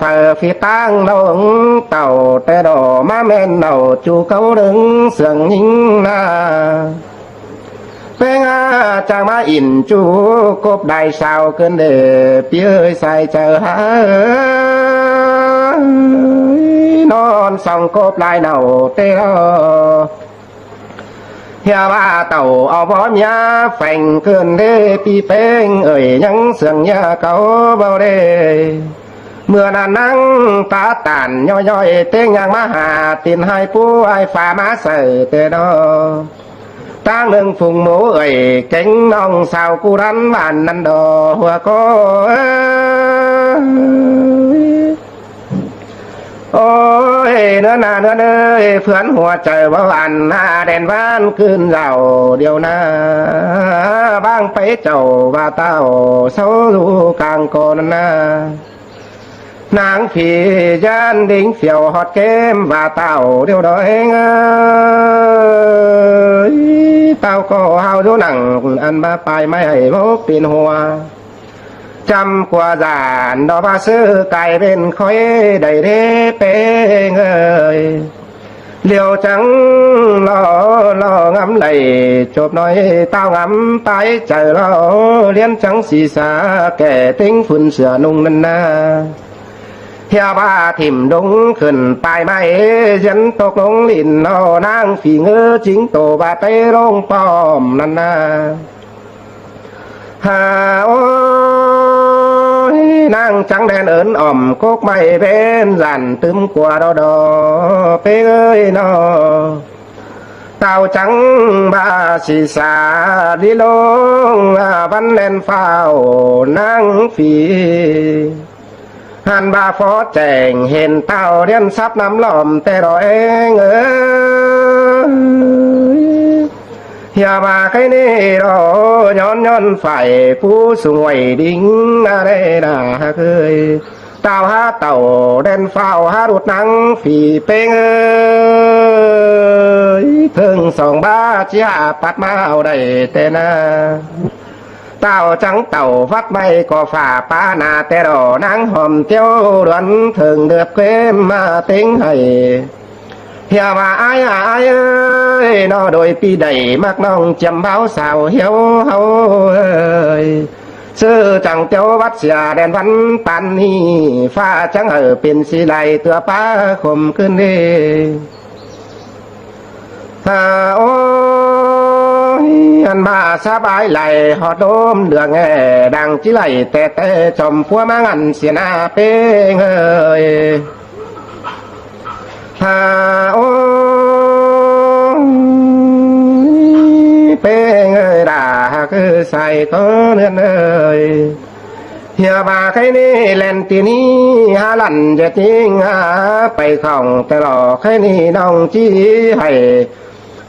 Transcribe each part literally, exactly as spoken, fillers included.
Phaư phi ꞌtáng ꞌlống tảu ꞌtẹ đỏ ꞌmá ꞌmen nảu ꞌchu cáu đớng sương ꞌnhính ꞌna. ꞌPéng a chang ꞌmá ỉn ꞌchu cốp lai sau ꞌcứn đê ꞌpi ơi sai chaư hák. ꞌNón song cốp lai nảu ꞌtẹ đỏ. ꞌHia ꞌva tảu au bók ꞌmía pheng ꞌcứn đê ꞌpi ꞌpéng ơi ꞌnhắng sương ꞌnhá cáu báu đê. ꞌMưa ꞌnặn ꞌnăng ta tản ꞌnhói ꞌnhói ꞌtếng ꞌnhắng ꞌmá ha tin ꞌhại pú ꞌhại pha ꞌmá saư ꞌtẹ đỏ. ꞌTáng ꞌnưng phung mú ơi kéng ꞌnọng sau ꞌcú đắn ꞌván ꞌnặn đỏ hua ꞌcọ. Ôi, ꞌnớ ꞌna ꞌnớ ꞌnới, ꞌphướn hua chaư báu ăn ꞌna đen ꞌván ꞌcứn dảo điêu ꞌna. ꞌVáng pay chảu ꞌva tảu sáu ꞌdu cang ꞌcọ ꞌnặn ꞌna. ꞌNáng phi ꞌdán đính phiêu ꞌhọt kém ꞌva tảu điêu đói ꞌngới. Tảu ꞌcọ hảư dú nẳng ăn ꞌva pay ꞌmạy hảư báu pên hua. Chăm ꞌquá dản đó ꞌva ꞌsứ cai ꞌvến khói đảy đế ꞌpéng ơi. ꞌLẹo chắng lo lo ngắm đảy chộp ꞌnọi tảu ngắm pay chaư lo ꞌliến chắng si sa kẻ ꞌtếng phun sửa ꞌnung ꞌnặn ꞌna. ꞌHia ꞌva thỉm đống khửn pay ꞌmạy ꞌdiến tốc ꞌlống lìn lo ꞌnáng phi ꞌngớ chính tô ꞌva té ꞌlống pom ꞌnặn ꞌna. Ha ôi, ꞌnáng chắng đen ớn ỏm cốc ꞌmạy ꞌvến dản tứm ꞌquá đó đó, ꞌpéng ơi nó. Tảu chắng ꞌva si sa đi ꞌlống, à, ꞌvắn đen phao ꞌnáng phi. Hăn ꞌva phó chẻng hên tảu điên sắp năm lỏm ꞌtẹ đó ꞌeng ơi. ꞌHia ꞌva khay ꞌnị đó nhón nhón phải pú sung uầy đính ꞌna đê đà hák ơi. Tảu hák tảu đen phao hák đút ꞌnáng phi ꞌpéng ơi. Thương song ꞌva ꞌchí hả pắt ꞌmá au đảy ꞌtẹ ꞌna. Tảu chắng tảu vắt ꞌmạy ꞌcọ phả pá ꞌna ꞌtẹ đó ꞌnáng hòm ꞌtiếu đuôn thơng đượp khêm ꞌmá ꞌtếng hảy. ꞌHia ꞌva ải à ải ơi, nó đôi ꞌpi đảy ꞌmặc ꞌnọng chiêm báo sao hiếu hảư ơi. ꞌSứ chắng ꞌtiếu vắt sia đen ꞌvắn pán ꞌnị, ꞌphạ chắng hảư pên si lai ꞌtưa pá khôm ꞌcứn đi. À, ôi, ăn ꞌva sắp ải lai ꞌhọt đốm đường nghe đang ꞌchí lai ꞌtẹ ꞌtẹ chom púa ꞌmá ngăn sia ꞌna ꞌpéng ơi. À, ôi, ꞌpéng ơi đà hák ư sai có ꞌnưn ơi. ꞌHia ꞌva khay ꞌnị ꞌlen ti ꞌnị hả lăn ꞌdệt ꞌnhính hả pay khong ꞌtẹ lo khay ꞌnị ꞌnọng ꞌchí hảy.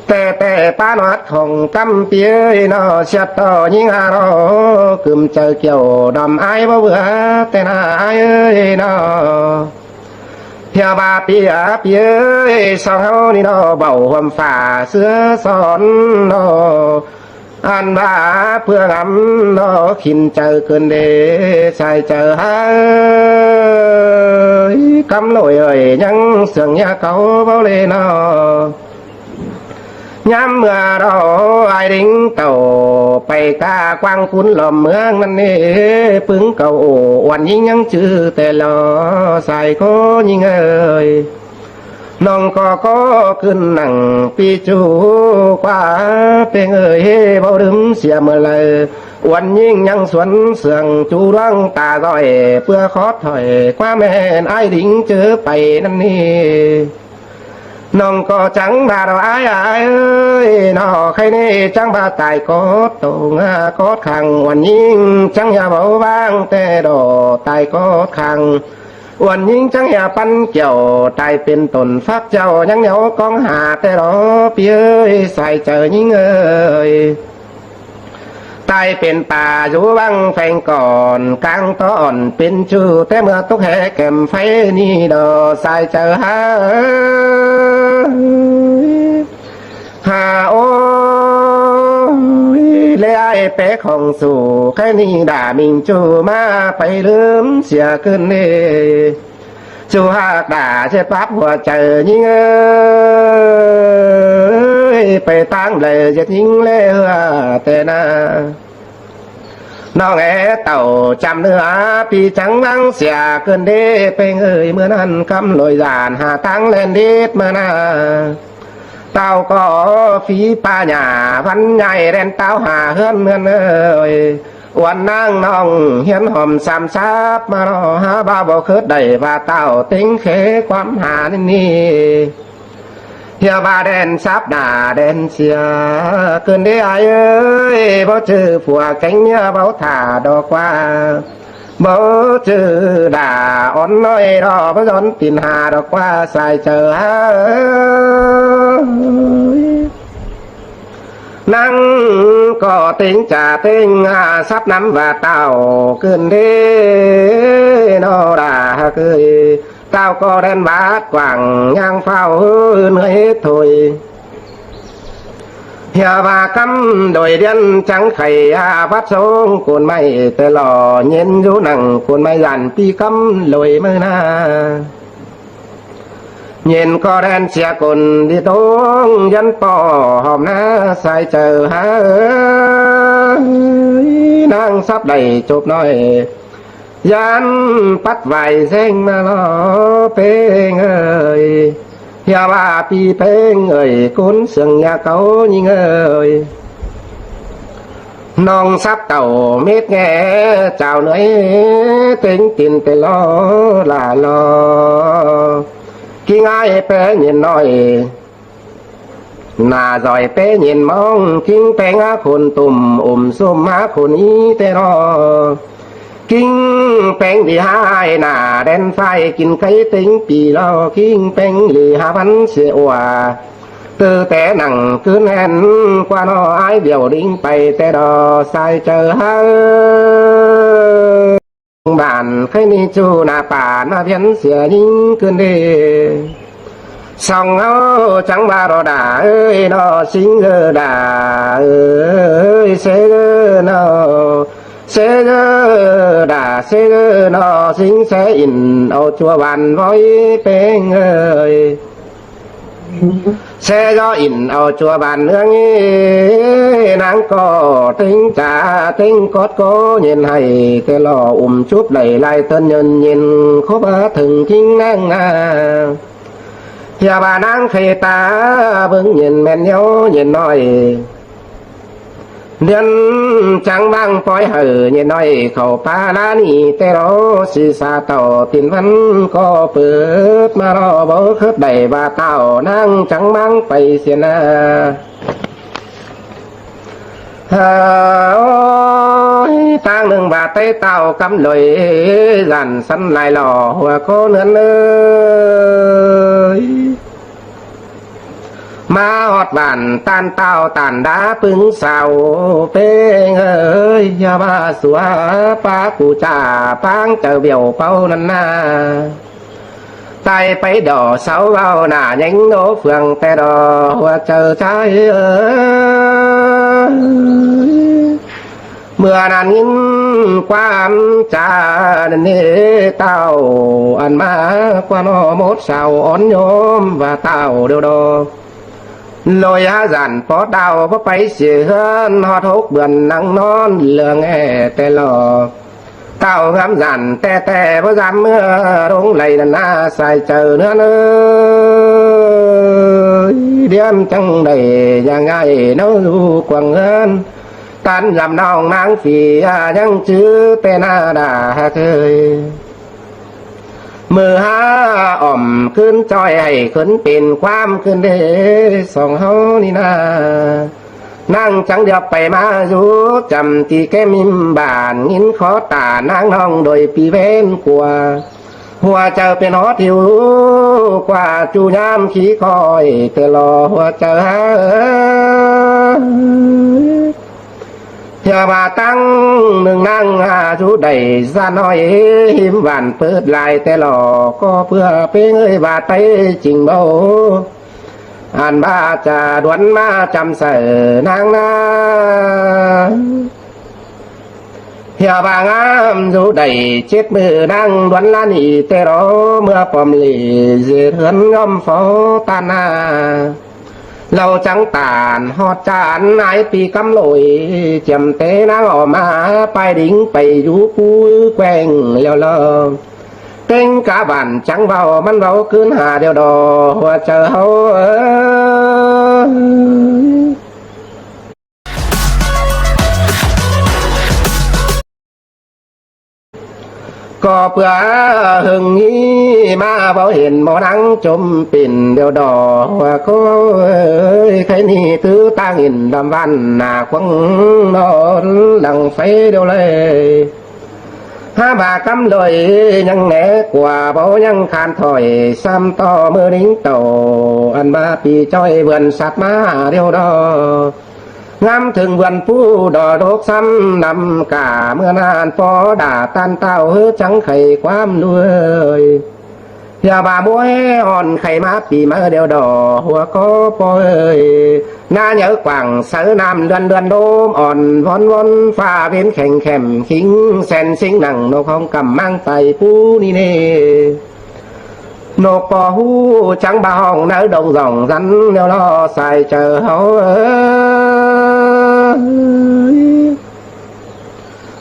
ꞌTẹ ꞌtẹ pá ꞌnọt khong ꞌcắm ꞌpi ơi nó siết ꞌto ꞌnhính hả lo cưm chaư kiẻo đom ải báu bưa ꞌtẹ ꞌna ải ơi nó. ꞌHia ꞌva ꞌpi à ꞌpi ơi song ꞌháu ꞌnị nó báu huôm phả ꞌsứa son nó. Ăn ꞌva ꞌpưa ngắm nó khỉn chaư ꞌcứn đê sai chaư hák ơi. Cắm lội ơi ꞌnhắng sương ꞌnhá cáu báu lê nó. ꞌNhám ꞌmưa đó ải đính tảu pay cá quang cún lom ꞌmướng ꞌnặn ꞌnị. ꞌPứng cáu ổ uôn ꞌnhính ꞌnhắng chứ ꞌtẹ lo sai có ꞌnhính ơi. ꞌNọng ꞌcọ có ꞌcứn nẳng ꞌpi ꞌchu ꞌquá ꞌpéng ơi ꞌhế báu đưm sia ꞌmưa lai. Uôn ꞌnhính ꞌnhắng suôn sương ꞌchu ꞌluống ta ꞌdọi ꞌpưa khót thỏi ꞌquá ꞌmen ải đính ꞌchớ pay ꞌnặn ꞌnị. ꞌNọng ꞌcọ chắng ꞌva đó ải ải ơi nó khay ꞌnị chắng ꞌva tai cót tông cót khang uôn ꞌnhính chắng ꞌhia báu ꞌváng ꞌtẹ đó tai cót khang. Uôn ꞌnhính chắng ꞌhia păn kiẻo tai pên tổn phák chảu ꞌnhắng ꞌnéo cóng hả ꞌtẹ đó ꞌpi ơi sai chaư ꞌnhính ơi. Tai pên pả dú ꞌváng pheng cỏn cang tó ỏn pên ꞌchu té ꞌmưa tốc hé kẻm pháy ꞌnị đó sai chaư hák ơi. Hả ôi, lê ải pé khong sủ khay ꞌnị đả ꞌminh ꞌchu ꞌmá pay ꞌlứm sia ꞌcứn ꞌnị. Chu hák đả ꞌdệt báp hua chaư ꞌnhính ơi, pay ꞌtáng đảy ꞌdệt ꞌnhính ꞌlế ꞌhứa ꞌtẹ ꞌna. ꞌNọng é tảu chăm ꞌnưa ꞌpi chắng ꞌváng sia ꞌcứn đé ꞌpéng ơi, ꞌmưa ꞌnặn ꞌcắm ꞌlội dản hả ꞌtáng ꞌlen đít ꞌmưa ꞌna. Tảu ꞌcọ phi ꞌpa nhả ꞌvắn nhay đen táo hả ꞌhướn ꞌhướn ơi. Uôn ꞌnáng ꞌnọng hiến hỏm sam sáp ꞌmá lo hả báu báu khớt đảy ꞌva tảu ꞌtếng khé ꞌquám hả ꞌnị ꞌnị. ꞌHịa ꞌva đen sáp nả đen sia ꞌcứn đé ai ơi, báu ꞌchư phua kéng ꞌmía báu thả đo ꞌquá. Báu ꞌchư đả ón ꞌnọi đo báu dón tin hả đo ꞌquá sai chaư hả ơi. ꞌNăng ꞌcọ ꞌtếng chả ꞌtếng hả sáp ꞌnắm ꞌva tảu ꞌcứn đé ꞌno đả hả ơi. Tảu ꞌcọ đen bát quảng ꞌnhang phao ꞌhướn ꞌhới thôi. ꞌHịa ꞌva ꞌcắm đôi điên chắng khay hả bát sống côn ꞌmạy ꞌtẹ lo ꞌnhến dú nẳng côn ꞌmạy dản ꞌpi ꞌcắm ꞌlội ꞌmưa ꞌna. ꞌNhến ꞌcọ đen sia côn đi tông dán ꞌpọ hỏm ꞌna sai chaư hả ơi. ꞌNăng sắp đảy chộp ꞌnọi dán pắt vảy ꞌdeng ꞌmá lo ꞌpéng ơi. ꞌHịa ꞌva ꞌpi ꞌpéng ơi, cốn sương nhà cáu ꞌnhính ơi. ꞌNọng sắp tảu mết ꞌnghé chảu ꞌnọi ꞌtếng tin ꞌtẹ lo lả lo. ꞌKính ai ꞌpé ꞌnhến ꞌnọi nả doi ꞌpé ꞌnhến ꞌmóng, ꞌkính ꞌpéng hả khôn tủm ủm sôm hả khôn í ꞌtẹ lo. ꞌKính ꞌpéng đi hả ai nả đen phai kin cáy ꞌtếng pi lo, ꞌkính ꞌpéng đi hả ꞌvắn sia ua. Tư té nẳng ꞌcứn hên ꞌquá ꞌno ai bẻo đính pay ꞌtẹ đo sai chaư hả. Bản khay ꞌnị ꞌchu nả pả nả phiến sia ꞌnhính ꞌcứn đé. Song ꞌháu chắng ꞌva đo đả ơi ꞌno sính ơ đả ơi, sé ơ ꞌno, sé ơ đả, sé ơ ꞌno sính, sé ỉn au ꞌchua bản ꞌvoi ꞌpéng ơi. Sé ꞌdo ỉn au ꞌchua bản ꞌnướng ê, ꞌnáng ꞌcọ ꞌtếng chả ꞌtếng cót ꞌcọ ꞌnhến hảy ꞌtẹ lo ủm chúp đảy lai ꞌtơn ꞌnhơn ꞌnhến khốp hả thửng ꞌkính ꞌnáng ꞌna. ꞌHịa ꞌva ꞌnáng khay ta bớng ꞌnhến ꞌmen ꞌnéo ꞌnhến ꞌnọi. Điên chắng ꞌváng ꞌpoi hảư ꞌnhến ꞌnọi khảu ꞌpa ꞌná ꞌnị ꞌtẹ lo ꞌsị sa tảu tin ꞌvắn ꞌcọ pớt ꞌmá lo báu khớt đảy ꞌva tảu ꞌnáng chắng ꞌváng pay sia ꞌna. Ôi, ꞌtáng ꞌnưng ꞌva té tảu ꞌcắm ꞌlội dản săn lai lo hua ꞌcốn ꞌnướng ơi. ꞌMá ꞌhọt bản ꞌtan tảu tản đá ꞌpứng sau ꞌpéng ơi, ꞌhịa ꞌva sua ꞌpá cu chả ꞌpáng chaư bẻo ꞌpáu ꞌnặn ꞌna. Tai pay đỏ sáu ꞌvạu nả ꞌnhéng ꞌnô phường ꞌtẹ đo hua chaư ꞌchái ơi. ꞌMưa ꞌnặn ꞌnhính ꞌquám chả ꞌnặn ê tảu ăn ꞌmá ꞌquá ꞌno mốt sau ón ꞌnhốm ꞌva tảu điêu đo. ꞌLội hả dản pót đao báu pay sia ꞌhướn ꞌhọt hốc bươn ꞌnăng ꞌnón ꞌlứa ꞌnghé ꞌtẹ lo. Tảu ngắm dản ꞌtẹ ꞌtẹ báu dám ꞌmưa ꞌlống lay ꞌnặn ꞌna sai chaư ꞌnướng ơi. Điên chắng đảy nhả ꞌngai ꞌnáo du quảng ꞌhướn. ꞌTan dăm ꞌnọng ꞌnáng phi hả ꞌnhắng chứ ꞌtẹ ꞌna đả hả ơi. ꞌMự hả ỏm ꞌcứn ꞌchoi hảy khớn pên ꞌquám ꞌcứn đé song ꞌháu ꞌnị ꞌna. ꞌNăng chắng điệp pay ꞌmá dú chăm ti ké ꞌmím bản ꞌnghín khó tả ꞌnáng ꞌnọng đôi ꞌpi ꞌvén cua. Hua chaư pên hót hiu ꞌquá ꞌchu ꞌnhám khí khỏi ꞌtẹ lo hua chaư hả ơi. ꞌHịa ꞌva ꞌtáng ꞌnưng ꞌnăng hả dú đảy da ꞌnọi hím bản pớt lai ꞌtẹ lo ꞌcọ ꞌpưa ꞌpéng ơi ꞌva Tây chinh báu. Ăn ꞌva chả đuôn ꞌmá chăm saư ꞌnáng ꞌna. Hiẻo ꞌva ꞌngám dú đảy chết ꞌmự ꞌnáng đuôn ꞌlá ꞌnị ꞌtẹ ꞌló, ꞌmưa pom lỉ ꞌdệt ꞌhướn ꞌnhóm phó ꞌtan ꞌna. Lỏ chắng tản ꞌhọt chản ải pi cắm lội, chiêm té ꞌnáng ꞌo ꞌmá pay đính pay dú pú queng ꞌlẹo ꞌlo. ꞌTếng cá bản chắng ꞌvạu ꞌmắn ꞌvạu ꞌcứn ha ꞌlẹo đo hua chaư ꞌháu ới. ꞌCọ ꞌpưa ꞌhung ꞌnị ꞌmá báu hên ꞌmo ꞌnáng chốm pên ꞌlẹo đo hua ꞌcọ ới. Khay ꞌnị ꞌtứ ꞌtáng hên đăm ꞌván ꞌna quăng ꞌnón lăng pháy ꞌlẹo ꞌlới. Hák ꞌva cắm lội ꞌnhắng né ꞌquá báu ꞌnhắng khan thỏi sắm ꞌto ꞌmự đính tảu ăn ꞌva pi ꞌchoi vườn sắp ꞌmá ꞌlẹo đo. Ngắm thửng vườn pú đo đốc sắm đăm cả ꞌmưa ꞌnặn ꞌpo đả ꞌtan ꞌtạu ꞌhứ chắng khay ꞌquám đuôi. Hiẻo ꞌva ꞌmúa ón khay ꞌmá pi ꞌmá ꞌlẹo đo hua ꞌcọ ꞌpo ới. ꞌNa nháư quảng sáư ꞌnặm ꞌlươn ꞌlươn đốm ón ꞌvón ꞌvón pha ꞌvến kheng khẻm khính sen sính nẳng ꞌnộc ꞌhóng căm ꞌmáng pay pú ꞌnị ꞌnê. ꞌNộc ꞌpo ꞌhụ chắng ꞌva ꞌhóng náư đồng dỏng rắn ꞌlẹo ꞌlo sai chaư ꞌháu ới.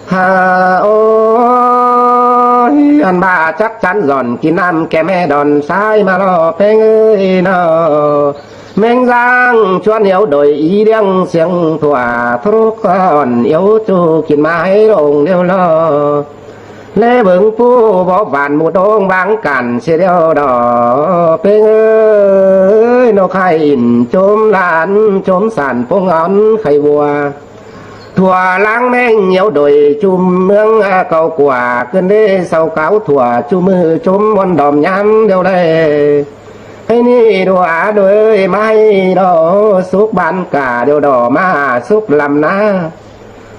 Ha ôi, ăn ꞌva chắc chắn dọn kin ꞌnặm kem ꞌmé đon sai ꞌmá ꞌlo ꞌpéng ới ꞌnọ. ꞌMéng ꞌdáng ꞌchuôn hiếu đuổi ý ꞌliếng siêng thua thúc ón hiếu ꞌchu kin ꞌmá hảư ꞌlống ꞌlẹo ꞌlo. ꞌLé bớng pú bók ván mú đông báng cản sia ꞌlẹo đo ꞌpéng ới. ꞌNộc khai ỉn chốm lan chốm sản ꞌpông ón khay vua. Thua ꞌláng ꞌmeng hiếu đuổi chum ꞌmướng a cau ꞌquá ꞌcứn đế sau cáo thua chum ꞌmự chốm ꞌmuôn đom ꞌnhám ꞌlẹo đé. Hảư ꞌnị đua đuổi ꞌmá hảư đo súc bản cả ꞌlẹo đo ꞌmá súc lăm ꞌná.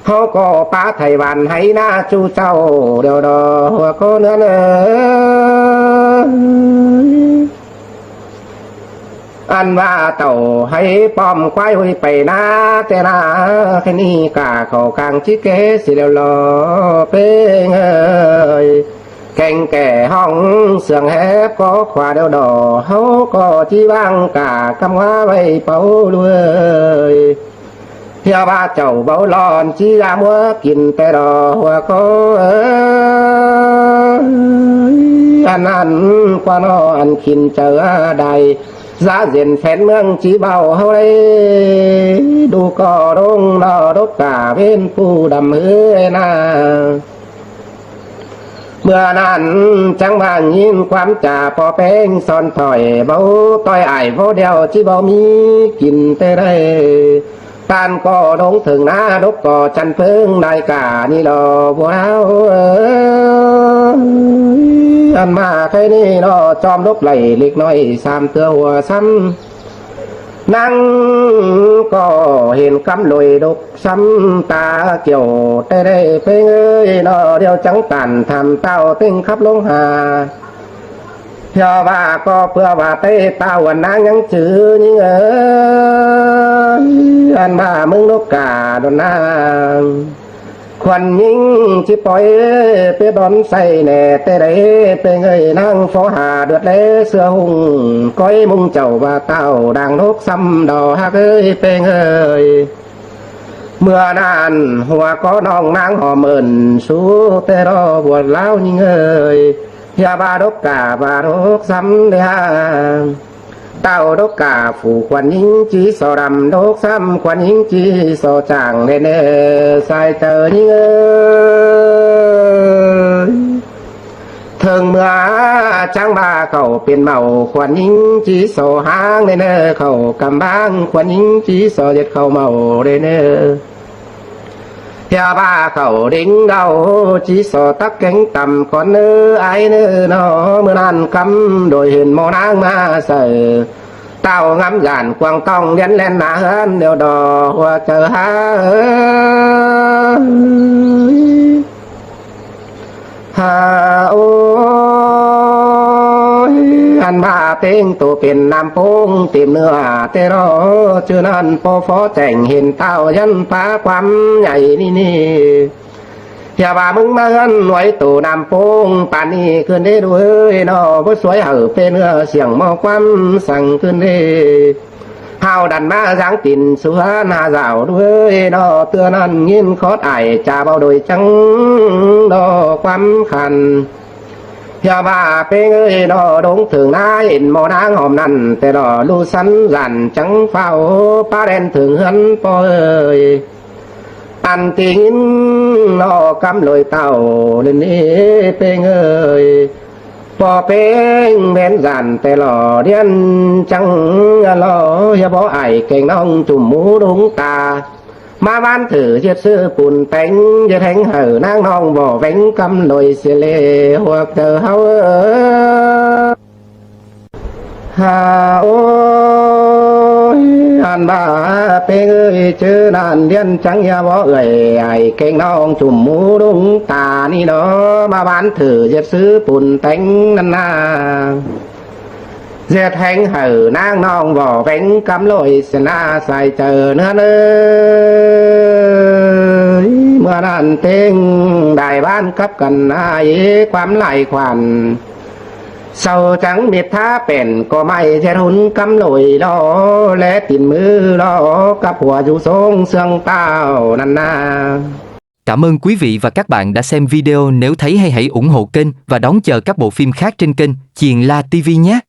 ꞌHáu ꞌcọ pá thảy bản hảư ꞌná ꞌchu chảu ꞌlẹo đo hua ꞌcọ ꞌnớ ới. Ăn ꞌva tảu hảư pom ꞌquái ꞌhuối pay ꞌná ꞌtẹ ꞌná, khay ꞌnị cả khảu cang ꞌchí ké sia ꞌlẹo ꞌlo ꞌpéng ới. Keng kẻ ꞌhóng sương hép ꞌcọ ꞌquá ꞌlẹo đo, ꞌháu ꞌcọ ꞌchí ꞌváng cả căm ꞌhóa ꞌvạy páu đuôi. Hiẻo ꞌva chảu báu lon ꞌchí dá ꞌmứa kin ꞌtẹ đo hua ꞌcọ ới. Ăn ăn ꞌquá ꞌnọ ăn khỉn chaư đảy. Dá ꞌdệt phén ꞌmướng ꞌchí báu ꞌháu đảy. Đu ꞌcọ đông ꞌnọ đốc cả ꞌvến pú đăm ꞌhứ ꞌna. ꞌMưa ꞌnặn chắng ꞌva ꞌnghín ꞌquám chả ꞌpo ꞌpéng son thỏi báu ꞌtoi ải báu đeo ꞌchí báu ꞌmí kin ꞌtẹ đảy. ꞌTan ꞌcọ đông thửng ꞌná đốc ꞌcọ chăn ꞌpớng đảy cả ꞌnị lo bua ꞌháu ới. Ăn ꞌmá khay ꞌnị lo chom đốc đảy ꞌlịt ꞌnọi sam ꞌtưa hua sắm. ꞌNăng ꞌcọ hên cắm lội đốc sắm ta kiẻo ꞌtẹ đảy ꞌpéng ới ꞌnọ ꞌlẹo chắng tản tham ꞌtạu ꞌtếng khắp ꞌlống ha. Hiẻo ꞌva ꞌcọ ꞌpưa ꞌva ꞌtẹ ꞌtạu ăn ꞌnáng ꞌnhắng chứ ꞌnhính ới. Ăn ꞌva ꞌmướng đốc cả đon ꞌnáng. Khuôn ꞌnhính ꞌchí pói pé đón say nẻ ꞌtẹ đảy ꞌpéng ới ꞌnáng phó ha đuột lé ꞌsứa ꞌhung cói ꞌmung chảu ꞌva ꞌtạu đang đốc sắm đo hák ới ꞌpéng ới. ꞌMưa ꞌnặn hua ꞌcọ ꞌnọng ꞌnáng hom ơn sú ꞌtẹ đo bua ꞌláo ꞌnhính ới. Hiẻo ꞌva đốc cả ꞌva đốc sắm đé ha. ꞌTạu đốc cả phủ khuôn ꞌnhính ꞌchí so đăm đốc sắm khuôn ꞌnhính ꞌchí so chảng đen ơ sai chaư ꞌnhính ới. Thơng ꞌmưa chắng ꞌva khảu pên mảu khuôn ꞌnhính ꞌchí so ꞌháng đen ơ khảu căm ꞌváng khuôn ꞌnhính ꞌchí so ꞌdệt khảu mảu đen ơ. Hiẻo ꞌva khảu đính đau ꞌchí so tắc kéng tăm cón ơ ải ꞌnớ ꞌnọ ꞌmưa ꞌnặn cắm đuổi hên ꞌmo ꞌnáng ꞌmá saư. ꞌTạu ngắm dản quang tong điến ꞌlen ꞌná ꞌhướn ꞌlẹo đo hua chaư ha ới. Ha ôi, ăn ꞌva ꞌtếng tô pên ꞌnặm ꞌpông têm ꞌnưa ꞌtẹ ꞌnọ, chứ ꞌnặn ꞌpo phó chẻng hên ꞌtạu dăn pá ꞌquám nhảy ꞌnị ꞌnị. Hiạk ꞌva ꞌmứng ꞌmá ꞌhướn ꞌluôi tô ꞌnặm ꞌpông, pán ꞌnị ꞌcứn đé đuôi ꞌnớ, báu ꞌsuối hảư ꞌpẹ ꞌnưa siêng ꞌmo ꞌquám săng ꞌcứn đé. Hảư đăn ꞌmá dáng tin sú ꞌhướn ha dảo đuôi ꞌnớ, ꞌtưa ꞌnặn ꞌnghín khót ải cha báu đuôi chắng ꞌnớ ꞌquám khăn. Hiạk ꞌva ꞌpéng ơi ꞌnớ, đống thưởng ꞌná ên ꞌmo ꞌnáng hom ꞌnặn, té lo ꞌlụk săn dản chắng phao, pá đen thưởng ꞌhướn ꞌpo ơi. Ăn ꞌti ꞌnghín ꞌnớ ꞌcắm ꞌlội tảu ꞌlến ꞌnị ꞌpéng ơi. ꞌPo ꞌpéng ꞌvén dản té lo điên chắng lo, hiạk bók ải kéng ꞌnọng chum mú đung ta. ꞌMá ꞌván thử ꞌdệt ꞌsứ pun téng, ꞌdệt ꞌhéng hảư ꞌnáng ꞌnọng ꞌvọ ꞌvén ꞌcắm ꞌlội sia ꞌlẹ ꞌhuộc chaư ꞌháu ơi. Ha ôi, ăn ꞌva ꞌpéng ơi, ꞌchớ ꞌnặn điên chắng hiạk bók ải kéng ꞌnọng chum mú đung ta ꞌnị ꞌnớ, ꞌmá ꞌván thử ꞌdệt ꞌsứ pun téng ꞌnặn ꞌna. ꞌDệt ꞌhéng hảư ꞌnáng ꞌnọng ꞌvọ ꞌvén ꞌcắm ꞌlội sia ꞌna sai chaư ꞌnớ ꞌnớ. ꞌMưa ꞌnặn ꞌtếng đai ꞌván cắp căn ꞌnị ꞌquám lai khoản. Sau chắng mết tha pên ꞌcọ ꞌmạy ꞌdệt hún ꞌcắm ꞌlội lo, ꞌlé tin ꞌmứ lo cắp hua dú sông ꞌsướng ꞌpạo ꞌnặn ꞌna. Cảm ơn quý vị và các bạn đã xem video. Nếu thấy hay hãy ủng hộ kênh và đón chờ các bộ phim khác trên kênh Chiên La ti vi nhé.